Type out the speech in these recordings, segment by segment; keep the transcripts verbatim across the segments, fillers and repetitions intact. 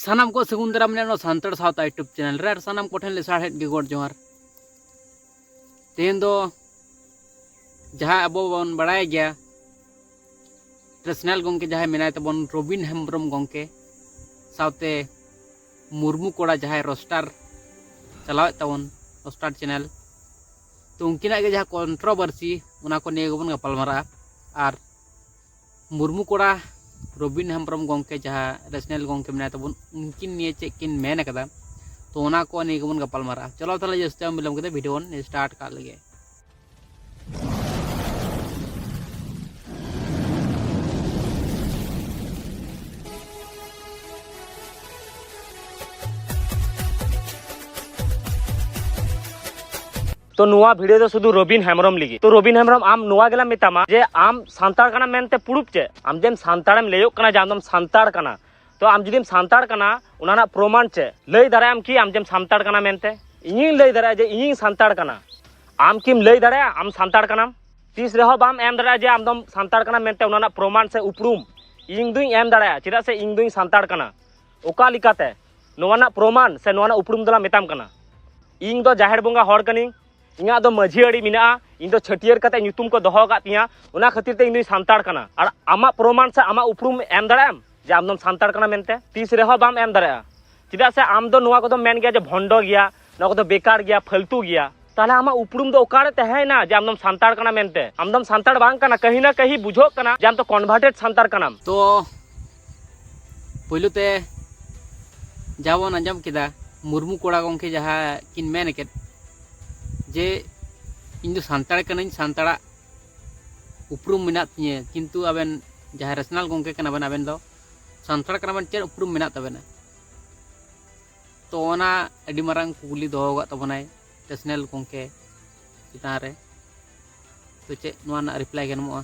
ᱥᱟᱱᱟᱢ ᱠᱚ ᱥᱟᱹᱜᱩᱱ ᱫᱟᱨᱟᱢ ᱢᱮᱱᱟᱜᱼᱟ ᱱᱚᱣᱟ ᱥᱟᱱᱛᱟᱲ ᱥᱟᱶᱛᱟ YouTube ᱪᱮᱱᱮᱞ ᱨᱮ, ᱟᱨ ᱥᱟᱱᱟᱢ ᱠᱚᱴᱷᱮᱱ ᱞᱮᱥᱟᱲᱦᱮᱫ ᱜᱮ ᱜᱚᱰ ᱡᱚᱦᱟᱨ᱾ ᱛᱮᱦᱮᱧ ᱫᱚ ᱡᱟᱦᱟᱸ ᱟᱵᱚ ᱵᱚᱱ ᱵᱟᱲᱟᱭ ᱜᱮᱭᱟ, ᱴᱨᱮᱥᱱᱟᱞ ᱜᱚᱢᱠᱮ ᱡᱟᱦᱟᱸᱭ ᱢᱮᱱᱟᱭ ᱛᱟᱵᱚᱱ, ᱨᱚᱵᱤᱱ ᱦᱮᱢᱵᱨᱚᱢ ᱜᱚᱢᱠᱮ, ᱥᱟᱶᱛᱮ ᱢᱩᱨᱢᱩ ᱠᱚᱲᱟ ᱡᱟᱦᱟᱸᱭ ᱨᱳᱥᱴᱟᱨ ᱪᱟᱞᱟᱣᱮᱫ ᱛᱟᱵᱚᱱ, ᱨᱳᱥᱴᱟᱨ ᱪᱮᱱᱮᱞ, ᱛᱚ ᱩᱱᱠᱤᱱᱟᱜ ᱜᱮ ᱡᱟᱦᱟᱸ ᱠᱚᱱᱴᱨᱳᱵᱷᱟᱨᱥᱤ, ᱚᱱᱟ ᱠᱚ ᱱᱤᱭᱮ ᱜᱮᱵᱚᱱ ᱜᱟᱯᱟᱞ ᱢᱟᱨᱟᱜᱼᱟ᱾ ᱟᱨ ᱢᱩᱨᱢᱩ ᱠᱚᱲᱟ ᱨᱚᱵᱤᱱ ᱦᱮᱢᱵᱨᱚᱢ ᱜᱚᱢᱠᱮ, ᱡᱟᱦᱟᱸ ᱨᱮᱥᱱᱟᱞ ᱜᱚᱢᱠᱮ ᱢᱮᱱᱟᱭ ᱛᱟᱵᱚᱱ, ᱩᱱᱠᱤᱱ ᱱᱤᱭᱮ ᱪᱮᱫ ᱠᱤᱱ ᱢᱮᱱ ᱟᱠᱟᱫᱟ, ᱛᱚ ᱚᱱᱟ ᱠᱚ ᱱᱤᱭᱮ ᱜᱮᱵᱚᱱ ᱜᱟᱯᱟᱞ ᱢᱟᱨᱟᱜᱼᱟ᱾ ᱪᱚᱞᱚ ᱛᱟᱦᱚᱞᱮ ᱡᱟᱹᱥᱛᱤ ᱵᱟᱝ ᱵᱤᱞᱚᱢ ᱠᱟᱛᱮ ᱵᱷᱤᱰᱤᱭᱳ ᱵᱚᱱ ᱥᱴᱟᱨᱴ ᱠᱟᱜ ᱞᱮᱜᱮ᱾ ᱛᱚ ᱱᱚᱣᱟ ᱵᱷᱤᱰᱤᱭᱳ ᱫᱚ ᱥᱩᱫᱷᱩ ᱨᱚᱵᱤᱱ ᱦᱮᱢᱵᱨᱚᱢ ᱞᱟᱹᱜᱤᱫ᱾ ᱛᱚ ᱨᱚᱵᱤᱱ ᱦᱮᱢᱵᱨᱚᱢ, ᱟᱢ ᱱᱚᱣᱟ ᱜᱮᱞᱟᱢ ᱢᱮᱛᱟᱢᱟ ᱡᱮ ᱟᱢ ᱥᱟᱱᱛᱟᱲ ᱠᱟᱱᱟᱢ ᱢᱮᱱᱛᱮ ᱯᱨᱩᱯ ᱪᱮᱫ? ᱟᱢ ᱡᱮᱢ ᱥᱟᱱᱛᱟᱲᱮᱢ ᱞᱟᱹᱭᱚᱜ ᱠᱟᱱᱟ ᱡᱮ ᱟᱢ ᱫᱚᱢ ᱥᱟᱱᱛᱟᱲ ᱠᱟᱱᱟ, ᱛᱚ ᱟᱢ ᱡᱩᱫᱤᱢ ᱥᱟᱱᱛᱟᱲ ᱠᱟᱱᱟ, ᱚᱱᱟ ᱨᱮᱱᱟᱜ ᱯᱨᱚᱢᱟᱱ ᱪᱮᱫ? ᱞᱟᱹᱭ ᱫᱟᱲᱮᱭᱟᱜ ᱟᱢ ᱠᱤ ᱟᱢ ᱡᱮᱢ ᱥᱟᱱᱛᱟᱲ ᱠᱟᱱᱟ ᱢᱮᱱᱛᱮ? ᱤᱧᱤᱧ ᱞᱟᱹᱭ ᱫᱟᱲᱮᱭᱟᱜᱼᱟ ᱡᱮ ᱤᱧᱤᱧ ᱥᱟᱱᱛᱟᱲ ᱠᱟᱱᱟ᱾ ᱟᱢ ᱠᱤᱢ ᱞᱟᱹᱭ ᱫᱟᱲᱮᱭᱟᱜᱼᱟ ᱟᱢ ᱥᱟᱱᱛᱟᱲ ᱠᱟᱱᱟᱢ? ᱛᱤᱥ ᱨᱮᱦᱚᱸ ᱵᱟᱢ ᱮᱢ ᱫᱟᱲᱮᱭᱟᱜᱼᱟ ᱡᱮ ᱟᱢ ᱫᱚᱢ ᱥᱟᱱᱛᱟᱲ ᱠᱟᱱᱟ ᱢᱮᱱᱛᱮ ᱚᱱᱟ ᱨᱮᱱᱟᱜ ᱯᱨᱚᱢᱟᱱ ᱥᱮ ᱩᱯᱨᱩᱢ᱾ ᱤᱧ ᱫᱩᱧ ᱮᱢ ᱫᱟᱲᱮᱭᱟᱜᱼᱟ, ᱪᱮᱫᱟᱜ ᱥᱮ ᱤᱧ ᱫᱩᱧ ᱥᱟᱱᱛᱟᱲ ᱠᱟᱱᱟ᱾ ᱚᱠᱟ ᱞᱮᱠᱟᱛᱮ? ᱱᱚᱣᱟ ᱨᱮᱱᱟᱜ ᱯᱨᱚᱢᱟᱱ ᱥᱮ ᱱᱚᱣᱟ ᱨᱮᱱᱟᱜ ᱩᱯᱨᱩᱢ ᱫᱚᱞᱟᱝ ᱢᱮᱛᱟᱢ ᱠᱟᱱᱟ᱾ ᱤᱧ ᱫᱚ ᱡᱟᱦᱮᱨ ᱵᱚᱸᱜᱟ ᱦᱚᱲ ᱠᱟᱹᱱᱟᱹᱧ, ᱤᱧᱟᱹᱜ ᱫᱚ ᱢᱟᱹᱡᱷᱤ ᱟᱹᱲᱤ ᱢᱮᱱᱟᱜᱼᱟ, ᱤᱧ ᱫᱚ ᱪᱷᱟᱹᱴᱭᱟᱹᱨ ᱠᱟᱛᱮ ᱧᱩᱛᱩᱢ ᱠᱚ ᱫᱚᱦᱚ ᱟᱠᱟᱫ ᱛᱤᱧᱟᱹ, ᱚᱱᱟ ᱠᱷᱟᱹᱛᱤᱨ ᱛᱮ ᱤᱧ ᱫᱚᱧ ᱥᱟᱱᱛᱟᱲ ᱠᱟᱱᱟ᱾ ᱟᱨ ᱟᱢᱟᱜ ᱯᱨᱚᱢᱟᱱ ᱥᱮ ᱟᱢᱟᱜ ᱩᱯᱨᱩᱢ ᱮᱢ ᱫᱟᱲᱮᱭᱟᱜ ᱟᱢ ᱡᱮ ᱟᱢ ᱫᱚᱢ ᱥᱟᱱᱛᱟᱲ ᱠᱟᱱᱟ ᱢᱮᱱᱛᱮ? ᱛᱤᱥ ᱨᱮᱦᱚᱸ ᱵᱟᱢ ᱮᱢ ᱫᱟᱲᱮᱭᱟᱜᱼᱟ᱾ ᱪᱮᱫᱟᱜ ᱥᱮ ᱟᱢ ᱫᱚ ᱱᱚᱣᱟ ᱠᱚᱫᱚᱢ ᱢᱮᱱ ᱜᱮᱭᱟ ᱡᱮ ᱵᱷᱚᱱᱰᱚ ᱜᱮᱭᱟ, ᱱᱚᱣᱟ ᱠᱚᱫᱚ ᱵᱮᱠᱟᱨ ᱜᱮᱭᱟ, ᱯᱷᱟᱹᱞᱛᱩ ᱜᱮᱭᱟ᱾ ᱛᱟᱦᱚᱞᱮ ᱟᱢᱟᱜ ᱩᱯᱨᱩᱢ ᱫᱚ ᱚᱠᱟᱨᱮ ᱛᱟᱦᱮᱸᱭᱮᱱᱟ ᱡᱮ ᱟᱢ ᱫᱚᱢ ᱥᱟᱱᱛᱟᱲ ᱠᱟᱱᱟ ᱢᱮᱱᱛᱮ? ᱟᱢ ᱫᱚᱢ ᱥᱟᱱᱛᱟᱲ ᱵᱟᱝ ᱠᱟᱱᱟ, ᱠᱟᱹᱦᱤ ᱱᱟ ᱠᱟᱹᱦᱤ ᱵᱩᱡᱷᱟᱹᱜ ᱠᱟᱱᱟ ᱡᱮ ᱟᱢ ᱫᱚ ᱠᱚᱱᱵᱷᱟᱨᱴᱮᱰ ᱥᱟᱱᱛᱟᱲ ᱠᱟᱱᱟᱢ᱾ ᱛᱚ ᱯᱳᱭᱞᱳ ᱛᱮ ᱡᱟ ᱵᱚᱱ ᱟᱸᱡᱚᱢ ᱠᱮᱫᱟ, ᱢᱩᱨᱢᱩ ᱠᱚᱲᱟ ᱜᱚᱢᱠᱮ ᱡᱟᱦᱟᱸ ᱠᱤᱱ ᱢᱮᱱ ᱠᱮᱫ ᱡᱮ ᱤᱧ ᱫᱚ ᱥᱟᱱᱛᱟᱲ ᱠᱟᱹᱱᱟᱹᱧ, ᱥᱟᱱᱛᱟᱲᱟᱜ ᱩᱯᱨᱩᱢ ᱢᱮᱱᱟᱜ ᱛᱤᱧᱟᱹ, ᱠᱤᱱᱛᱩ ᱟᱵᱮᱱ ᱡᱟᱦᱟᱸᱭ ᱨᱮᱥᱱᱟᱞ ᱜᱚᱢᱠᱮ ᱠᱟᱱᱟ ᱵᱮᱱ, ᱟᱵᱮᱱ ᱫᱚ ᱥᱟᱱᱛᱟᱲ ᱠᱟᱱᱟ ᱵᱮᱱ, ᱪᱮᱫ ᱩᱯᱨᱩᱢ ᱢᱮᱱᱟᱜ ᱛᱟᱵᱮᱱᱟ? ᱛᱚ ᱚᱱᱟ ᱟᱹᱰᱤ ᱢᱟᱨᱟᱝ ᱠᱩᱠᱞᱤ ᱫᱚᱦᱚ ᱟᱠᱟᱫ ᱛᱟᱵᱚᱱᱟᱭ ᱨᱮᱥᱱᱟᱞ ᱜᱚᱢᱠᱮ ᱪᱮᱛᱟᱱ ᱨᱮ᱾ ᱛᱚ ᱪᱮᱫ ᱱᱚᱣᱟ ᱨᱮᱱᱟᱜ ᱨᱤᱯᱞᱟᱭ ᱜᱮ ᱧᱟᱢᱚᱜᱼᱟ,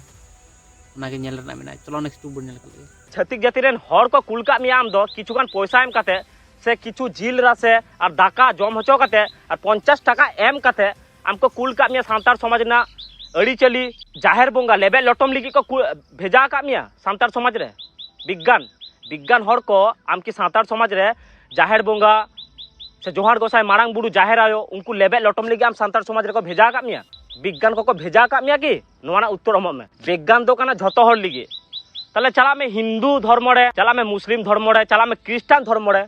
ᱚᱱᱟᱜᱮ ᱧᱮᱞ ᱨᱮᱱᱟᱜ ᱢᱮᱱᱟᱜᱼᱟ᱾ ᱪᱚᱞᱚ ᱱᱮᱠᱥᱴ ᱵᱚᱱ ᱧᱮᱞ ᱠᱟᱜ ᱞᱮᱜᱮ᱾ ᱪᱷᱟᱹᱛᱤᱠ ᱡᱟᱹᱛᱤ ᱨᱮᱱ ᱦᱚᱲ ᱠᱚ ᱠᱩᱞ ᱠᱟᱜ ᱢᱮᱭᱟ ᱟᱢ ᱫᱚ ᱠᱤᱪᱷᱩᱜᱟᱱ ᱯᱚᱭᱥᱟ ᱮᱢ ᱠᱟᱛᱮ ᱥᱮ ᱠᱤᱪᱷᱩ ᱡᱤᱞ ᱨᱟᱥᱮ ᱟᱨ ᱫᱟᱠᱟ ᱡᱚᱢ ᱦᱚᱪᱚ ᱠᱟᱛᱮ ᱟᱨ ᱯᱚᱧᱪᱟᱥ ᱴᱟᱠᱟ ᱮᱢ ᱠᱟᱛᱮ ᱟᱢ ᱠᱚ ᱠᱩᱞ ᱠᱟᱜ ᱢᱮᱭᱟ ᱥᱟᱱᱛᱟᱲ ᱥᱚᱢᱟᱡᱽ ᱨᱮᱱᱟᱜ ᱟᱹᱨᱤᱪᱟᱹᱞᱤ, ᱡᱟᱦᱮᱨ ᱵᱚᱸᱜᱟ ᱞᱮᱵᱮᱫ ᱞᱚᱴᱚᱢ ᱞᱟᱹᱜᱤᱫ ᱠᱚ ᱠᱩ-, ᱵᱷᱮᱡᱟ ᱟᱠᱟᱫ ᱢᱮᱭᱟ ᱥᱟᱱᱛᱟᱲ ᱥᱚᱢᱟᱡᱽ ᱨᱮ ᱵᱤᱜᱽᱜᱟᱱ᱾ ᱵᱤᱜᱽᱜᱟᱱ ᱦᱚᱲ ᱠᱚ, ᱟᱢ ᱠᱤ ᱥᱟᱱᱛᱟᱲ ᱥᱚᱢᱟᱡᱽ ᱨᱮ ᱡᱟᱦᱮᱨ ᱵᱚᱸᱜᱟ ᱥᱮ ᱡᱚᱦᱟᱨ ᱜᱚᱸᱥᱟᱭ, ᱢᱟᱨᱟᱝ ᱵᱩᱨᱩ, ᱡᱟᱦᱮᱨ ᱟᱭᱳ, ᱩᱱᱠᱩ ᱞᱮᱵᱮᱫ ᱞᱚᱴᱚᱢ ᱞᱟᱹᱜᱤᱫ ᱟᱢ ᱥᱟᱱᱛᱟᱲ ᱥᱚᱢᱟᱡᱽ ᱨᱮᱠᱚ ᱵᱷᱮᱡᱟ ᱟᱠᱟᱫ ᱢᱮᱭᱟ? ᱵᱤᱜᱽᱜᱟᱱ ᱠᱚᱠᱚ ᱵᱷᱮᱡᱟ ᱟᱠᱟᱫ ᱢᱮᱭᱟ ᱠᱤ? ᱱᱚᱣᱟ ᱨᱮᱱᱟᱜ ᱩᱛᱛᱚᱨ ᱮᱢᱚᱜ ᱢᱮ᱾ ᱵᱤᱜᱽᱜᱟᱱ ᱫᱚ ᱠᱟᱱᱟ ᱡᱷᱚᱛᱚ ᱦᱚᱲ ᱞᱟᱹᱜᱤᱫ᱾ ᱛᱟᱦᱞᱮ ᱪᱟᱞᱟᱜ ᱢᱮ ᱦᱤᱱᱫᱩ ᱫᱷᱚᱨᱢᱚ ᱨᱮ, ᱪᱟᱞᱟᱜ ᱢᱮ ᱢᱩᱥᱞᱤᱢ ᱫᱷᱚᱨᱢᱚ ᱨᱮ, ᱪᱟᱞᱟᱜ ᱢᱮ ᱠᱷᱨᱤᱥᱴᱟᱱ ᱫᱷᱚᱨᱢᱚ ᱨᱮ,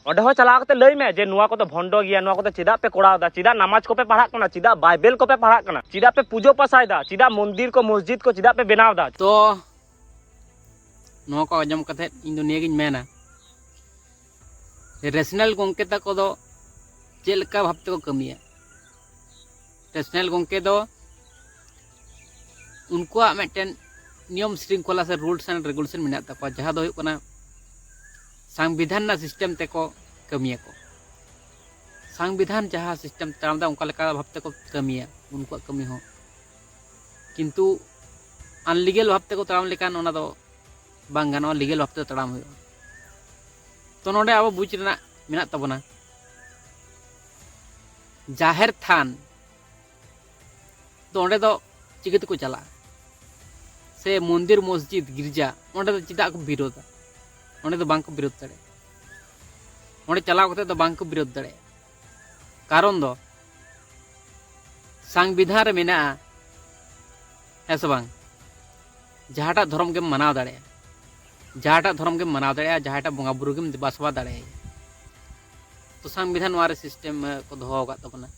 ᱚᱸᱰᱮ ᱦᱚᱸ ᱪᱟᱞᱟᱣ ᱠᱟᱛᱮ ᱞᱟᱹᱭ ᱢᱮ ᱡᱮ ᱱᱚᱣᱟ ᱠᱚᱫᱚ ᱵᱷᱚᱱᱰᱚ ᱜᱮᱭᱟ, ᱱᱚᱣᱟ ᱠᱚᱫᱚ ᱪᱮᱫᱟᱜ ᱯᱮ ᱠᱚᱨᱟᱣ ᱮᱫᱟ, ᱪᱮᱫᱟᱜ ᱱᱟᱢᱟᱡᱽ ᱠᱚᱯᱮ ᱯᱟᱲᱦᱟᱜ ᱠᱟᱱᱟ, ᱪᱮᱫᱟᱜ ᱵᱟᱭᱵᱮᱞ ᱠᱚᱯᱮ ᱯᱟᱲᱦᱟᱜ ᱠᱟᱱᱟ, ᱪᱮᱫᱟᱜ ᱯᱮ ᱯᱩᱡᱟᱹ ᱯᱟᱥᱟᱭᱮᱫᱟ, ᱪᱮᱫᱟᱜ ᱢᱚᱱᱫᱤᱨ ᱠᱚ ᱢᱚᱥᱡᱤᱫ ᱠᱚ ᱪᱮᱫᱟᱜ ᱯᱮ ᱵᱮᱱᱟᱣ ᱮᱫᱟ? ᱛᱚ ᱱᱚᱣᱟ ᱠᱚ ᱟᱸᱡᱚᱢ ᱠᱟᱛᱮ ᱤᱧ ᱫᱚ ᱱᱤᱭᱟᱹᱜᱤᱧ ᱢᱮᱱᱟ, ᱨᱮᱥᱱᱟᱞ ᱜᱚᱢᱠᱮ ᱛᱟᱠᱚ ᱫᱚ ᱪᱮᱫ ᱞᱮᱠᱟ ᱵᱷᱟᱵᱽ ᱛᱮᱠᱚ ᱠᱟᱹᱢᱤᱭᱟ? ᱨᱮᱥᱱᱟᱞ ᱜᱚᱢᱠᱮ ᱫᱚ ᱩᱱᱠᱩᱣᱟᱜ ᱢᱤᱫᱴᱮᱱ ᱱᱤᱭᱚᱢ ᱥᱨᱤᱝᱠᱷᱚᱞᱟ ᱥᱮ rules and regulation ᱢᱮᱱᱟᱜ ᱛᱟᱠᱚᱣᱟ, ᱡᱟᱦᱟᱸ ᱫᱚ ᱦᱩᱭᱩᱜ ᱠᱟᱱᱟ ᱥᱚᱝᱵᱤᱫᱷᱟᱱ ᱨᱮᱱᱟᱜ system ᱛᱮᱠᱚ ᱠᱟᱹᱢᱤᱭᱟᱠᱚ᱾ ᱥᱚᱝᱵᱤᱫᱷᱟᱱ ᱡᱟᱦᱟᱸ system ᱛᱟᱲᱟᱢ ᱮᱫᱟ, ᱚᱱᱠᱟ ᱞᱮᱠᱟ ᱵᱷᱟᱵᱽ ᱛᱮᱠᱚ ᱠᱟᱹᱢᱤᱭᱟ ᱩᱱᱠᱩᱣᱟᱜ ᱠᱟᱹᱢᱤ ᱦᱚᱸ᱾ ᱠᱤᱱᱛᱩ unlegal ᱵᱷᱟᱵᱽ ᱛᱮᱠᱚ ᱛᱟᱲᱟᱢ ᱞᱮᱠᱷᱟᱱ ᱚᱱᱟ ᱫᱚ ᱵᱟᱝ ᱜᱟᱱᱚᱜᱼᱟ, legal ᱵᱷᱟᱵᱽ ᱛᱮ ᱛᱟᱲᱟᱢ ᱦᱩᱭᱩᱜᱼᱟ᱾ ᱛᱚ ᱱᱚᱰᱮ ᱟᱵᱚ ᱵᱩᱡᱽ ᱨᱮᱱᱟᱜ ᱢᱮᱱᱟᱜ ᱛᱟᱵᱚᱱᱟ, ᱡᱟᱦᱮᱨ ᱛᱷᱟᱱ ᱫᱚ ᱚᱸᱰᱮ ᱫᱚ ᱪᱤᱠᱟᱹ ᱛᱮᱠᱚ ᱪᱟᱞᱟᱜᱼᱟ? ᱥᱮ ᱢᱚᱱᱫᱤᱨ, ᱢᱚᱥᱡᱤᱫ, ᱜᱤᱨᱡᱟ, ᱚᱸᱰᱮ ᱫᱚ ᱪᱮᱫᱟᱜ ᱠᱚ ᱵᱤᱨᱳᱫᱟ? ᱚᱸᱰᱮ ᱫᱚ ᱵᱟᱝ ᱠᱚ ᱵᱤᱨᱳᱫ ᱫᱟᱲᱮᱭᱟᱜᱼᱟ᱾ ᱚᱸᱰᱮ ᱪᱟᱞᱟᱣ ᱠᱟᱛᱮ ᱫᱚ ᱵᱟᱝ ᱠᱚ ᱵᱤᱨᱳᱫ ᱫᱟᱲᱮᱭᱟᱜᱼᱟ᱾ ᱠᱟᱨᱚᱱ ᱫᱚ ᱥᱚᱝᱵᱤᱫᱷᱟᱱ ᱨᱮ ᱢᱮᱱᱟᱜᱼᱟ, ᱦᱮᱸ ᱥᱮ ᱵᱟᱝ? ᱡᱟᱦᱟᱸᱴᱟᱜ ᱫᱷᱚᱨᱚᱢ ᱜᱮᱢ ᱢᱟᱱᱟᱣ ᱫᱟᱲᱮᱭᱟᱜᱼᱟ, ᱡᱟᱦᱟᱸᱴᱟᱜ ᱫᱷᱚᱨᱚᱢ ᱜᱮᱢ ᱢᱟᱱᱟᱣ ᱫᱟᱲᱮᱭᱟᱜᱼᱟ, ᱡᱟᱦᱟᱸᱴᱟᱜ ᱵᱚᱸᱜᱟ ᱵᱩᱨᱩ ᱜᱮᱢ ᱫᱮᱵᱟ ᱥᱮᱵᱟ ᱫᱟᱲᱮᱭᱟᱭᱟ᱾ ᱛᱚ ᱥᱚᱝᱵᱤᱫᱷᱟᱱ ᱱᱚᱣᱟ ᱨᱮ system ᱠᱚ ᱫᱚᱦᱚ ᱟᱠᱟᱫ ᱛᱟᱵᱚᱱᱟ᱾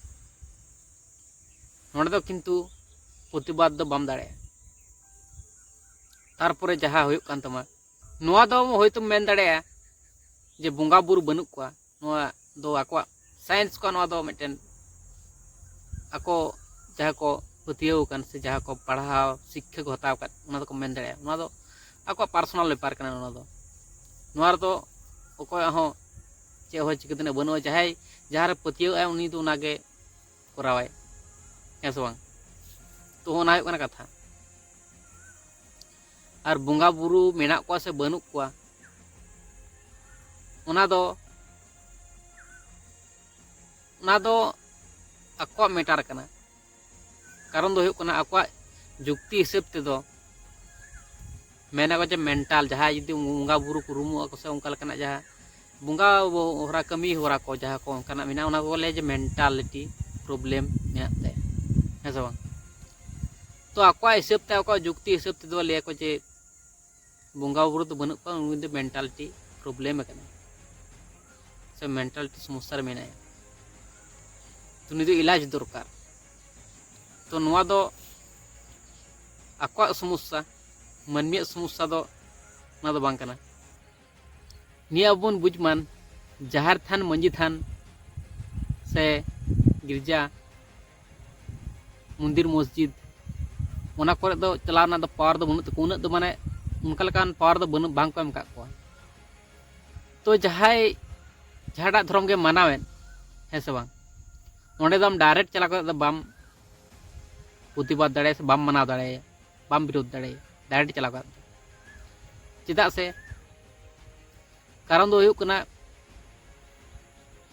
ᱱᱚᱰᱮ ᱫᱚ ᱠᱤᱱᱛᱩ ᱯᱨᱚᱛᱤᱵᱟᱫ ᱫᱚ ᱵᱟᱢ ᱫᱟᱲᱮᱭᱟᱜᱼᱟ᱾ ᱛᱟᱨᱯᱚᱨᱮ ᱡᱟᱦᱟᱸ ᱦᱩᱭᱩᱜ ᱠᱟᱱ ᱛᱟᱢᱟ, ᱱᱚᱣᱟ ᱫᱚ ᱦᱚᱭᱛᱳᱢ ᱢᱮᱱ ᱫᱟᱲᱮᱭᱟᱜᱼᱟ ᱡᱮ ᱵᱚᱸᱜᱟ ᱵᱩᱨᱩ ᱵᱟᱹᱱᱩᱜ ᱠᱚᱣᱟ, ᱱᱚᱣᱟ ᱫᱚ ᱟᱠᱚᱣᱟᱜ science ᱠᱚᱣᱟᱜ ᱱᱚᱣᱟ ᱫᱚ ᱢᱤᱫᱴᱮᱱ ᱟᱠᱚ ᱡᱟᱦᱟᱸ ᱠᱚ ᱯᱟᱹᱛᱭᱟᱹᱣ ᱟᱠᱟᱱ ᱥᱮ ᱡᱟᱦᱟᱸ ᱠᱚ ᱯᱟᱲᱦᱟᱣ ᱥᱤᱠᱠᱷᱟ ᱠᱚ ᱦᱟᱛᱟᱣ ᱟᱠᱟᱫ, ᱚᱱᱟ ᱫᱚᱠᱚ ᱢᱮᱱ ᱫᱟᱲᱮᱭᱟᱜᱼᱟ᱾ ᱱᱚᱣᱟ ᱫᱚ ᱟᱠᱚᱣᱟᱜ personal ᱵᱮᱯᱟᱨ ᱠᱟᱱᱟ᱾ ᱱᱚᱣᱟ ᱫᱚ, ᱱᱚᱣᱟ ᱨᱮᱫᱚ ᱚᱠᱚᱭᱟᱜ ᱦᱚᱸ ᱪᱮᱫ ᱦᱚᱸ ᱪᱤᱠᱟᱹ ᱛᱮᱱᱟᱜ ᱵᱟᱹᱱᱩᱜᱼᱟ᱾ ᱡᱟᱦᱟᱸᱭ ᱡᱟᱦᱟᱸ ᱨᱮ ᱯᱟᱹᱛᱭᱟᱹᱣ ᱟᱭ, ᱩᱱᱤ ᱫᱚ ᱚᱱᱟᱜᱮ ᱠᱚᱨᱟᱣᱟᱭ, ᱦᱮᱸ ᱥᱮ ᱵᱟᱝ? ᱛᱚ ᱚᱱᱟ ᱦᱩᱭᱩᱜ ᱠᱟᱱᱟ ᱠᱟᱛᱷᱟ᱾ ᱟᱨ ᱵᱚᱸᱜᱟ ᱵᱩᱨᱩ ᱢᱮᱱᱟᱜ ᱠᱚᱣᱟ ᱥᱮ ᱵᱟᱹᱱᱩᱜ ᱠᱚᱣᱟ, ᱚᱱᱟ ᱫᱚ, ᱚᱱᱟ ᱫᱚ ᱟᱠᱚᱣᱟᱜ matter ᱠᱟᱱᱟ᱾ ᱠᱟᱨᱚᱱ ᱫᱚ ᱦᱩᱭᱩᱜ ᱠᱟᱱᱟ, ᱟᱠᱚᱣᱟᱜ ᱡᱩᱠᱛᱤ ᱦᱤᱥᱟᱹᱵ ᱛᱮᱫᱚ ᱢᱮᱱᱟ ᱠᱚ ᱡᱮ ᱢᱮᱱᱴᱟᱞ, ᱡᱟᱦᱟᱸᱭ ᱡᱩᱫᱤ ᱵᱚᱸᱜᱟ ᱵᱩᱨᱩ ᱠᱚ ᱨᱩᱢᱩᱜ ᱟᱠᱚ ᱥᱮ ᱚᱱᱠᱟ ᱞᱮᱠᱟᱱᱟᱜ ᱡᱟᱦᱟᱸ ᱵᱚᱸᱜᱟ ᱦᱚᱨᱟ, ᱠᱟᱹᱢᱤ ᱦᱚᱨᱟ ᱠᱚ ᱡᱟᱦᱟᱸ ᱠᱚ ᱚᱱᱠᱟᱱᱟᱜ ᱢᱮᱱᱟᱜᱼᱟ, ᱚᱱᱟ ᱠᱚ ᱞᱟᱹᱭᱟ ᱡᱮ ᱢᱮᱱᱴᱟᱞᱤᱴᱤ ᱯᱨᱚᱵᱞᱮᱢ ᱢᱮᱱᱟᱜ ᱛᱟᱭᱟ, ᱦᱮᱸ ᱥᱮ ᱵᱟᱝ? ᱛᱚ ᱟᱠᱚᱣᱟᱜ ᱦᱤᱥᱟᱹᱵ ᱛᱮ, ᱟᱠᱚᱣᱟᱜ ᱡᱩᱠᱛᱤ ᱦᱤᱥᱟᱹᱵ ᱛᱮᱫᱚ ᱞᱟᱹᱭᱟ ᱠᱚ ᱡᱮ ᱵᱚᱸᱜᱟ ᱵᱩᱨᱩ ᱫᱚ ᱵᱟᱹᱱᱩᱜ ᱠᱚᱣᱟ, ᱩᱱᱤ ᱫᱚ ᱢᱮᱱᱴᱟᱞᱤᱴᱤ ᱯᱨᱚᱵᱞᱮᱢ ᱟᱠᱟᱱᱟ, ᱥᱮ ᱢᱮᱱᱴᱟᱞᱤᱴᱤ ᱥᱚᱢᱚᱥᱥᱟ ᱨᱮ ᱢᱮᱱᱟᱭᱟ, ᱛᱚ ᱩᱱᱤ ᱫᱚ ᱤᱞᱟᱡᱽ ᱫᱚᱨᱠᱟᱨ᱾ ᱛᱚ ᱱᱚᱣᱟ ᱫᱚ ᱟᱠᱚᱣᱟᱜ ᱥᱚᱢᱚᱥᱥᱟ, ᱢᱟᱹᱱᱢᱤᱭᱟᱜ ᱥᱚᱢᱚᱥᱥᱟ ᱫᱚ ᱚᱱᱟ ᱫᱚ ᱵᱟᱝ ᱠᱟᱱᱟ᱾ ᱱᱤᱭᱟᱹ ᱟᱵᱚ ᱵᱚᱱ ᱵᱩᱡᱽ ᱢᱟᱱ, ᱡᱟᱦᱮᱨ ᱛᱷᱟᱱ, ᱢᱟᱹᱡᱷᱤ ᱛᱷᱟᱱ ᱥᱮ ᱜᱤᱨᱡᱟ, ᱢᱚᱱᱫᱤᱨ, ᱢᱚᱥᱡᱤᱫ, ᱚᱱᱟ ᱠᱚᱨᱮ ᱫᱚ ᱪᱟᱞᱟᱣ ᱨᱮᱱᱟᱜ ᱫᱚ ᱯᱟᱣᱟᱨ ᱫᱚ ᱵᱟᱹᱱᱩᱜ ᱛᱟᱠᱚᱣᱟ, ᱩᱱᱟᱹᱜ ᱫᱚ ᱢᱟᱱᱮ ᱚᱱᱠᱟ ᱞᱮᱠᱟᱱ ᱯᱟᱣᱟᱨ ᱫᱚ ᱵᱟᱹᱱᱩᱜ, ᱵᱟᱝ ᱠᱚ ᱮᱢ ᱟᱠᱟᱫ ᱠᱚᱣᱟ᱾ ᱛᱚ ᱡᱟᱦᱟᱸᱭ ᱡᱟᱦᱟᱸᱴᱟᱜ ᱫᱷᱚᱨᱚᱢ ᱜᱮ ᱢᱟᱱᱟᱣᱮᱫ, ᱦᱮᱸ ᱥᱮ ᱵᱟᱝ, ᱚᱸᱰᱮ ᱫᱚ ᱟᱢ ᱰᱟᱭᱨᱮᱠᱴ ᱪᱟᱞᱟᱣ ᱠᱟᱛᱮ ᱫᱚ ᱵᱟᱢ ᱯᱨᱚᱛᱤᱵᱟᱫ ᱫᱟᱲᱮᱭᱟᱜᱼᱟ ᱥᱮ ᱵᱟᱢ ᱢᱟᱱᱟᱣ ᱫᱟᱲᱮᱭᱟᱜᱼᱟ, ᱵᱟᱢ ᱵᱤᱨᱳᱫ ᱫᱟᱲᱮᱭᱟᱜᱼᱟ ᱰᱟᱭᱨᱮᱠᱴ ᱪᱟᱞᱟᱣ ᱠᱟᱛᱮ᱾ ᱪᱮᱫᱟᱜ ᱥᱮ ᱠᱟᱨᱚᱱ ᱫᱚ ᱦᱩᱭᱩᱜ ᱠᱟᱱᱟ,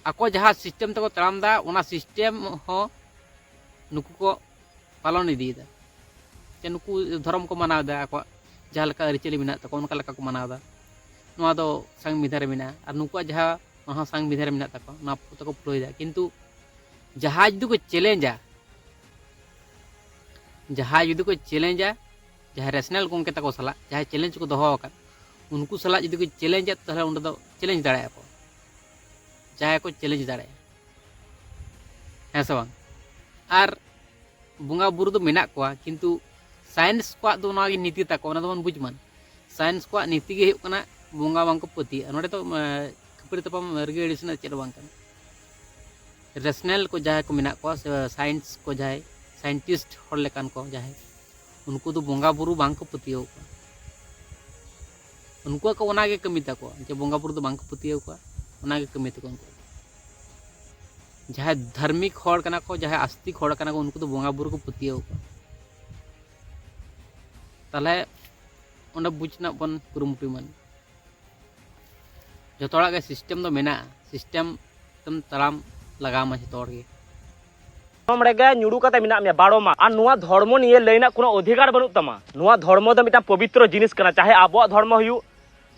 ᱟᱠᱚ ᱡᱟᱦᱟᱸ ᱥᱤᱥᱴᱮᱢ ᱛᱮᱠᱚ ᱛᱟᱲᱟᱢ ᱮᱫᱟ, ᱚᱱᱟ ᱥᱤᱥᱴᱮᱢ ᱦᱚᱸ ᱱᱩᱠᱩ ᱠᱚ ᱯᱟᱞᱚᱱ ᱤᱫᱤᱭᱮᱫᱟ᱾ ᱥᱮ ᱱᱩᱠᱩ ᱫᱷᱚᱨᱚᱢ ᱠᱚ ᱢᱟᱱᱟᱣ ᱮᱫᱟ, ᱟᱠᱚᱣᱟᱜ ᱡᱟᱦᱟᱸ ᱞᱮᱠᱟ ᱟᱹᱨᱤᱪᱟᱹᱞᱤ ᱢᱮᱱᱟᱜ ᱛᱟᱠᱚᱣᱟ, ᱚᱱᱠᱟ ᱞᱮᱠᱟ ᱠᱚ ᱢᱟᱱᱟᱣ ᱮᱫᱟ᱾ ᱱᱚᱣᱟ ᱫᱚ ᱥᱟᱝᱵᱤᱫᱷᱟᱱ ᱨᱮ ᱢᱮᱱᱟᱜᱼᱟ, ᱟᱨ ᱱᱩᱠᱩᱣᱟᱜ ᱡᱟᱦᱟᱸ, ᱚᱱᱟ ᱦᱚᱸ ᱥᱟᱝᱵᱤᱫᱷᱟᱱ ᱨᱮ ᱢᱮᱱᱟᱜ ᱛᱟᱠᱚᱣᱟ, ᱱᱚᱣᱟ ᱠᱚ ᱛᱟᱠᱚ ᱯᱷᱚᱞᱳᱭᱮᱫᱟ᱾ ᱠᱤᱱᱛᱩ ᱡᱟᱦᱟᱸᱭ ᱡᱩᱫᱤ ᱠᱚ ᱪᱮᱞᱮᱧᱡᱟ, ᱡᱟᱦᱟᱸᱭ ᱡᱩᱫᱤ ᱠᱚ ᱪᱮᱞᱮᱧᱡᱟ, ᱡᱟᱦᱟᱸᱭ ᱨᱮᱥᱱᱟᱞ ᱜᱚᱢᱠᱮ ᱛᱟᱠᱚ ᱥᱟᱞᱟᱜ, ᱡᱟᱦᱟᱸᱭ ᱪᱮᱞᱮᱧᱡᱽ ᱠᱚ ᱫᱚᱦᱚ ᱟᱠᱟᱫ, ᱩᱱᱠᱩ ᱥᱟᱞᱟᱜ ᱡᱩᱫᱤ ᱠᱚ ᱪᱮᱞᱮᱧᱡᱟ, ᱛᱟᱦᱚᱞᱮ ᱚᱸᱰᱮ ᱫᱚ ᱪᱮᱞᱮᱧᱡᱽ ᱫᱟᱲᱮᱭᱟᱜᱼᱟ ᱠᱚ, ᱡᱟᱦᱟᱸᱭ ᱠᱚ ᱪᱮᱞᱮᱧᱡᱽ ᱫᱟᱲᱮᱭᱟᱜᱼᱟ, ᱦᱮᱸ ᱥᱮ ᱵᱟᱝ? ᱟᱨ ᱵᱚᱸᱜᱟ ᱵᱩᱨᱩ ᱫᱚ ᱢᱮᱱᱟᱜ ᱠᱚᱣᱟ, ᱠᱤᱱᱛᱩ ᱥᱟᱭᱮᱱᱥ ᱠᱚᱣᱟᱜ ᱫᱚ ᱱᱚᱣᱟ ᱜᱮ ᱱᱤᱛᱤ ᱛᱟᱠᱚ, ᱚᱱᱟ ᱫᱚᱵᱚᱱ ᱵᱩᱡᱽ ᱢᱟ᱾ ᱥᱟᱭᱮᱱᱥ ᱠᱚᱣᱟᱜ ᱱᱤᱛᱤ ᱜᱮ ᱦᱩᱭᱩᱜ ᱠᱟᱱᱟ ᱵᱚᱸᱜᱟ ᱵᱟᱝ ᱠᱚ ᱯᱟᱹᱛᱭᱟᱹᱜᱼᱟ᱾ ᱱᱚᱰᱮ ᱫᱚ ᱮᱸ, ᱠᱷᱟᱹᱯᱟᱹᱨᱤ ᱛᱟᱯᱟᱢ, ᱨᱟᱹᱜᱤ ᱟᱹᱲᱤᱥ ᱨᱮᱱᱟᱜ ᱪᱮᱫ ᱦᱚᱸ ᱵᱟᱝ ᱠᱟᱱᱟ᱾ ᱨᱮᱥᱱᱟᱞ ᱠᱚ ᱡᱟᱦᱟᱸᱭ ᱠᱚ ᱢᱮᱱᱟᱜ ᱠᱚᱣᱟ, ᱥᱮ ᱥᱟᱭᱮᱱᱥ ᱠᱚ ᱡᱟᱦᱟᱸᱭ, ᱥᱟᱭᱮᱱᱴᱤᱥᱴ ᱦᱚᱲ ᱞᱮᱠᱟᱱ ᱠᱚ ᱡᱟᱦᱟᱸᱭ, ᱩᱱᱠᱩ ᱫᱚ ᱵᱚᱸᱜᱟ ᱵᱩᱨᱩ ᱵᱟᱝ ᱠᱚ ᱯᱟᱹᱛᱭᱟᱹᱣ ᱠᱚᱣᱟ᱾ ᱩᱱᱠᱩᱣᱟᱜ ᱠᱚ ᱚᱱᱟ ᱜᱮ ᱠᱟᱹᱢᱤ ᱛᱟᱠᱚ, ᱡᱮ ᱵᱚᱸᱜᱟ ᱵᱩᱨᱩ ᱫᱚ ᱵᱟᱝ ᱠᱚ ᱯᱟᱹᱛᱭᱟᱹᱣ ᱠᱚᱣᱟ, ᱚᱱᱟ ᱜᱮ ᱠᱟᱹᱢᱤ ᱛᱟᱠᱚ ᱩᱱᱠᱩ᱾ ᱡᱟᱦᱟᱸᱭ ᱫᱷᱟᱨᱢᱤᱠ ᱦᱚᱲ ᱠᱟᱱᱟ ᱠᱚ, ᱡᱟᱦᱟᱸᱭ ᱟᱥᱛᱤᱠ ᱦᱚᱲ ᱠᱟᱱᱟ ᱠᱚ, ᱩᱱᱠᱩ ᱫᱚ ᱵᱚᱸᱜᱟ ᱵᱩᱨᱩ ᱠᱚ ᱯᱟᱹᱛᱭᱟᱹᱣ ᱠᱚᱣᱟ᱾ ᱛᱟᱦᱚᱞᱮ ᱚᱸᱰᱮ ᱵᱩᱡᱽ ᱨᱮᱱᱟᱜ ᱵᱚᱱ ᱠᱩᱨᱩᱢᱩᱴᱩᱭ ᱢᱟ᱾ ᱡᱚᱛᱚ ᱦᱚᱲᱟᱜ ᱜᱮ ᱥᱤᱥᱴᱮᱢ ᱫᱚ ᱢᱮᱱᱟᱜᱼᱟ, ᱥᱤᱥᱴᱮᱢ ᱛᱮᱢ ᱛᱟᱲᱟᱢ ᱞᱟᱜᱟᱣ ᱢᱟ ᱡᱚᱛᱚ ᱦᱚᱲ ᱜᱮ᱾ ᱫᱷᱚᱨᱢᱚ ᱨᱮᱜᱮ ᱧᱩᱨᱩ ᱠᱟᱛᱮ ᱢᱮᱱᱟᱜ ᱢᱮᱭᱟ ᱵᱟᱨᱚ ᱢᱟᱥ, ᱟᱨ ᱱᱚᱣᱟ ᱫᱷᱚᱨᱢᱚ ᱱᱤᱭᱮ ᱞᱟᱹᱭ ᱨᱮᱱᱟᱜ ᱠᱳᱱᱳ ᱚᱫᱷᱤᱠᱟᱨ ᱵᱟᱹᱱᱩᱜ ᱛᱟᱢᱟ᱾ ᱱᱚᱣᱟ ᱫᱷᱚᱨᱢᱚ ᱫᱚ ᱢᱤᱫᱴᱟᱝ ᱯᱚᱵᱤᱛᱨᱚ ᱡᱤᱱᱤᱥ ᱠᱟᱱᱟ, ᱪᱟᱦᱮ ᱟᱵᱚᱣᱟᱜ ᱫᱷᱚᱨᱢᱚ ᱦᱩᱭᱩᱜ,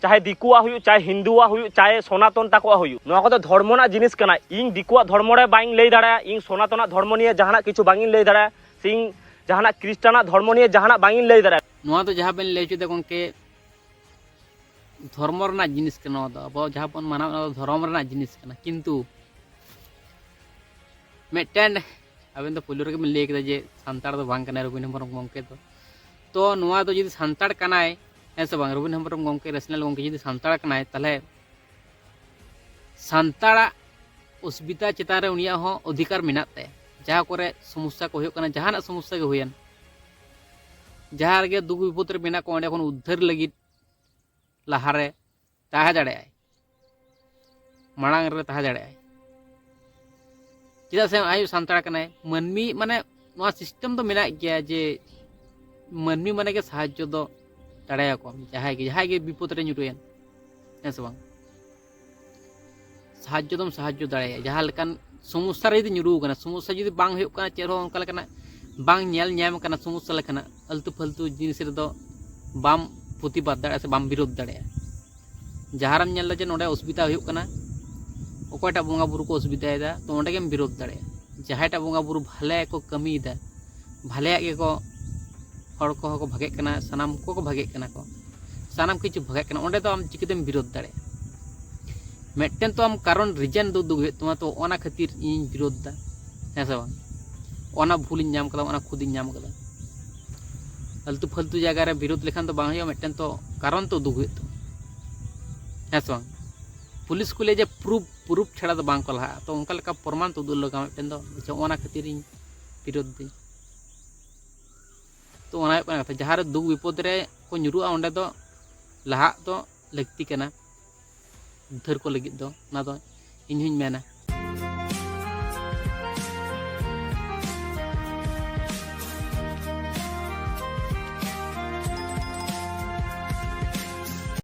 ᱪᱟᱦᱮ ᱫᱤᱠᱩᱣᱟᱜ ᱦᱩᱭᱩᱜ, ᱪᱟᱦᱮ ᱦᱤᱱᱫᱩᱣᱟᱜ ᱦᱩᱭᱩᱜ, ᱪᱟᱦᱮ ᱥᱚᱱᱟᱛᱚᱱ ᱛᱟᱠᱚᱣᱟᱜ ᱦᱩᱭᱩᱜ, ᱱᱚᱣᱟ ᱠᱚᱫᱚ ᱫᱷᱚᱨᱢᱚ ᱨᱮᱱᱟᱜ ᱡᱤᱱᱤᱥ ᱠᱟᱱᱟ᱾ ᱤᱧ ᱫᱤᱠᱩᱣᱟᱜ ᱫᱷᱚᱨᱢᱚ ᱨᱮ ᱵᱟᱹᱧ ᱞᱟᱹᱭ ᱫᱟᱲᱮᱭᱟᱜᱼᱟ, ᱤᱧ ᱥᱚᱱᱟᱛᱚᱱᱟᱜ ᱫᱷᱚᱨᱢᱚ ᱱᱤᱭᱮ ᱡᱟᱦᱟᱱᱟᱜ ᱠᱤᱪᱷᱩ ᱵᱟᱝ ᱤᱧ ᱞᱟᱹᱭ ᱫᱟᱲᱮᱭᱟᱜᱼᱟ, ᱥᱮ ᱤᱧ ᱡᱟᱦᱟᱱᱟᱜ ᱠᱷᱨᱤᱥᱴᱟᱱᱟᱜ ᱫᱷᱚᱨᱢᱚ ᱱᱤᱭᱮ ᱡᱟᱦᱟᱱᱟᱜ ᱵᱟᱝ ᱤᱧ ᱞᱟᱹᱭ ᱫᱟᱲᱮᱭᱟᱜᱼᱟ᱾ ᱱᱚᱣᱟ ᱫᱚ ᱡᱟᱦᱟᱸ ᱵᱮᱱ ᱞᱟᱹᱭ ᱦᱚᱪᱚᱭᱮᱫᱟ ᱜᱚᱢᱠᱮ, ᱫᱷᱚᱨᱢᱚ ᱨᱮᱱᱟᱜ ᱡᱤᱱᱤᱥ ᱠᱟᱱᱟ, ᱱᱚᱣᱟ ᱫᱚ ᱟᱵᱚ ᱡᱟᱦᱟᱸ ᱵᱚᱱ ᱢᱟᱱᱟᱣ, ᱚᱱᱟ ᱫᱚ ᱫᱷᱚᱨᱚᱢ ᱨᱮᱱᱟᱜ ᱡᱤᱱᱤᱥ ᱠᱟᱱᱟ᱾ ᱠᱤᱱᱛᱩ ᱢᱤᱫᱴᱮᱱ, ᱟᱵᱮᱱ ᱫᱚ ᱯᱳᱭᱞᱳ ᱨᱮᱜᱮ ᱵᱮᱱ ᱞᱟᱹᱭ ᱠᱮᱫᱟ ᱡᱮ ᱥᱟᱱᱛᱟᱲ ᱫᱚ ᱵᱟᱝ ᱠᱟᱱᱟᱭ ᱨᱚᱵᱤᱱ ᱦᱮᱢᱵᱨᱚᱢ ᱜᱚᱢᱠᱮ ᱫᱚ᱾ ᱛᱚ ᱱᱚᱣᱟ ᱫᱚ ᱡᱩᱫᱤ ᱥᱟᱱᱛᱟᱲ ᱠᱟᱱᱟᱭ, ᱦᱮᱸ ᱥᱮ ᱵᱟᱝ, ᱨᱚᱵᱤᱱ ᱦᱮᱢᱵᱨᱚᱢ ᱜᱚᱢᱠᱮ, ᱨᱮᱥᱱᱟᱞ ᱜᱚᱢᱠᱮ ᱡᱩᱫᱤ ᱥᱟᱱᱛᱟᱲ ᱠᱟᱱᱟᱭ, ᱛᱟᱦᱚᱞᱮ ᱥᱟᱱᱛᱟᱲᱟᱜ ᱚᱥᱩᱵᱤᱫᱷᱟ ᱪᱮᱛᱟᱱ ᱨᱮ ᱩᱱᱤᱭᱟᱜ ᱦᱚᱸ ᱚᱫᱷᱤᱠᱟᱨ ᱢᱮᱱᱟᱜ ᱛᱟᱭᱟ᱾ ᱡᱟᱦᱟᱸ ᱠᱚᱨᱮ ᱥᱚᱢᱚᱥᱥᱟ ᱠᱚ ᱦᱩᱭᱩᱜ ᱠᱟᱱᱟ, ᱡᱟᱦᱟᱱᱟᱜ ᱥᱚᱢᱚᱥᱥᱟ ᱜᱮ ᱦᱩᱭᱮᱱ, ᱡᱟᱦᱟᱸ ᱨᱮᱜᱮ ᱫᱩᱠ ᱵᱤᱯᱚᱫ ᱨᱮ ᱢᱮᱱᱟᱜ ᱠᱚᱣᱟ, ᱚᱸᱰᱮ ᱠᱷᱚᱱ ᱩᱫᱽᱫᱷᱟᱹᱨ ᱞᱟᱹᱜᱤᱫ ᱞᱟᱦᱟᱨᱮ ᱛᱟᱦᱮᱸ ᱫᱟᱲᱮᱭᱟᱜᱼᱟᱭ, ᱢᱟᱲᱟᱝ ᱨᱮ ᱛᱟᱦᱮᱸ ᱫᱟᱲᱮᱭᱟᱜᱼᱟᱭ᱾ ᱪᱮᱫᱟᱜ ᱥᱮ ᱟᱡ ᱥᱟᱱᱛᱟᱲ ᱠᱟᱱᱟᱭ, ᱢᱟᱹᱱᱢᱤ ᱢᱟᱱᱮ ᱱᱚᱣᱟ ᱥᱤᱥᱴᱮᱢ ᱫᱚ ᱢᱮᱱᱟᱜ ᱜᱮᱭᱟ ᱡᱮ ᱢᱟᱹᱱᱢᱤ ᱢᱟᱱᱮ ᱜᱮ ᱥᱟᱦᱟᱡᱽᱡᱚ ᱫᱚ ᱫᱟᱲᱮᱭᱟᱠᱚᱣᱟᱢ, ᱡᱟᱦᱟᱸᱭ ᱜᱮ, ᱡᱟᱦᱟᱸᱭ ᱜᱮ ᱵᱤᱯᱚᱫ ᱨᱮ ᱧᱩᱨᱩᱭᱮᱱ, ᱦᱮᱸ ᱥᱮ ᱵᱟᱝ? ᱥᱟᱦᱟᱡᱽᱡᱚ ᱫᱚᱢ ᱥᱟᱦᱟᱡᱽᱡᱚ ᱫᱟᱲᱮᱭᱟᱜᱼᱟ᱾ ᱡᱟᱦᱟᱸ ᱞᱮᱠᱟᱱ ᱥᱚᱢᱚᱥᱥᱟ ᱨᱮ ᱡᱩᱫᱤ ᱧᱩᱨᱩ ᱟᱠᱟᱱᱟ, ᱥᱚᱢᱚᱥᱥᱟ ᱡᱩᱫᱤ ᱵᱟᱝ ᱦᱩᱭᱩᱜ ᱠᱟᱱᱟ, ᱪᱮᱫ ᱦᱚᱸ ᱚᱱᱠᱟ ᱞᱮᱠᱟᱱᱟᱜ ᱵᱟᱝ ᱧᱮᱞ ᱧᱟᱢ ᱠᱟᱱᱟ, ᱥᱚᱢᱚᱥᱥᱟ ᱞᱮᱠᱟᱱᱟᱜ ᱟᱹᱞᱛᱩ ᱯᱷᱟᱹᱞᱛᱩ ᱡᱤᱱᱤᱥ ᱨᱮᱫᱚ ᱵᱟᱢ ᱯᱨᱚᱛᱤᱵᱟᱫ ᱫᱟᱲᱮᱭᱟᱜᱼᱟ ᱥᱮ ᱵᱟᱢ ᱵᱤᱨᱳᱫᱷ ᱫᱟᱲᱮᱭᱟᱜᱼᱟ᱾ ᱡᱟᱦᱟᱸ ᱨᱮᱢ ᱧᱮᱞ ᱮᱫᱟ ᱡᱮ ᱱᱚᱰᱮ ᱚᱥᱩᱵᱤᱫᱷᱟ ᱦᱩᱭᱩᱜ ᱠᱟᱱᱟ, ᱚᱠᱚᱭᱴᱟᱜ ᱵᱚᱸᱜᱟ ᱵᱩᱨᱩ ᱠᱚ ᱚᱥᱩᱵᱤᱫᱷᱟᱭᱮᱫᱟ, ᱛᱚ ᱚᱸᱰᱮ ᱜᱮᱢ ᱵᱤᱨᱳᱫᱷ ᱫᱟᱲᱮᱭᱟᱜᱼᱟ᱾ ᱡᱟᱦᱟᱸᱭᱴᱟᱜ ᱵᱚᱸᱜᱟ ᱵᱩᱨᱩ ᱵᱷᱟᱞᱮ ᱠᱚ ᱠᱟᱹᱢᱤᱭᱮᱫᱟ, ᱵᱷᱟᱞᱮᱭᱟᱜ ᱜᱮᱠᱚ, ᱦᱚᱲ ᱠᱚᱦᱚᱸ ᱠᱚ ᱵᱷᱟᱜᱮᱜ ᱠᱟᱱᱟ, ᱥᱟᱱᱟᱢ ᱠᱚᱠᱚ ᱵᱷᱟᱜᱮᱜ ᱠᱟᱱᱟ ᱠᱚ, ᱥᱟᱱᱟᱢ ᱠᱤᱪᱷᱩ ᱵᱷᱟᱜᱮᱜ ᱠᱟᱱᱟ, ᱚᱸᱰᱮ ᱫᱚ ᱟᱢ ᱪᱤᱠᱟᱹᱛᱮᱢ ᱵᱤᱨᱳᱫᱷ ᱫᱟᱲᱮᱭᱟᱜᱼᱟ? ᱢᱤᱫᱴᱮᱱ ᱛᱚ ᱟᱢ ᱠᱟᱨᱚᱱ, ᱨᱤᱡᱮᱱ ᱫᱚ ᱩᱫᱩᱜ ᱦᱩᱭᱩᱜ ᱛᱟᱢᱟ, ᱛᱚ ᱚᱱᱟ ᱠᱷᱟᱹᱛᱤᱨ ᱤᱧᱤᱧ ᱵᱤᱨᱳᱫᱷ ᱫᱟ, ᱦᱮᱸ ᱥᱮ ᱵᱟᱝ? ᱚᱱᱟ ᱵᱷᱩᱞᱤᱧ ᱧᱟᱢ ᱠᱟᱫᱟ, ᱚᱱᱟ ᱠᱷᱩᱫᱤᱧ ᱧᱟᱢ ᱠᱟᱫᱟ᱾ ᱟᱹᱞᱛᱩ ᱯᱷᱟᱹᱞᱛᱩ ᱡᱟᱭᱜᱟ ᱨᱮ ᱵᱤᱨᱳᱫᱷ ᱞᱮᱠᱷᱟᱱ ᱫᱚ ᱵᱟᱝ ᱦᱩᱭᱩᱜᱼᱟ, ᱢᱤᱫᱴᱮᱱ ᱛᱚ ᱠᱟᱨᱚᱱ ᱛᱚ ᱩᱫᱩᱜ ᱦᱩᱭᱩᱜ ᱛᱟᱢᱟ, ᱦᱮᱸ ᱥᱮ ᱵᱟᱝ? ᱯᱩᱞᱤᱥ ᱠᱚ ᱞᱟᱹᱭᱟ ᱡᱮ ᱯᱨᱩᱯ, ᱯᱨᱩᱯ ᱪᱷᱟᱲᱟ ᱫᱚ ᱵᱟᱝ ᱠᱚ ᱞᱟᱦᱟᱜᱼᱟ, ᱛᱚ ᱚᱱᱠᱟ ᱞᱮᱠᱟ ᱯᱨᱚᱢᱟᱱ ᱛᱚ ᱩᱫᱩᱜ ᱞᱟᱜᱟᱣ ᱢᱤᱫᱴᱮᱱ ᱫᱚ᱾ ᱟᱪᱪᱷᱟ, ᱚᱱᱟ ᱠᱷᱟᱹᱛᱤᱨ ᱤᱧ ᱵᱤᱨᱳᱫᱷ ᱫᱟᱹᱧ᱾ ᱛᱚ ᱚᱱᱟ ᱦᱩᱭᱩᱜ ᱠᱟᱱᱟ ᱠᱟᱛᱷᱟ, ᱡᱟᱦᱟᱸ ᱨᱮ ᱫᱩᱠ ᱵᱤᱯᱚᱫ ᱨᱮ ᱠᱚ ᱧᱩᱨᱩᱜᱼᱟ, ᱚᱸᱰᱮ ᱫᱚ ᱞᱟᱦᱟᱜ ᱫᱚ ᱞᱟᱹᱠᱛᱤ ᱠᱟᱱᱟ, ᱩᱫᱽᱫᱷᱟᱹᱨ ᱠᱚ ᱞᱟᱹᱜᱤᱫ ᱫᱚ, ᱚᱱᱟ ᱫᱚ ᱤᱧ ᱦᱚᱧ ᱢᱮᱱᱟ᱾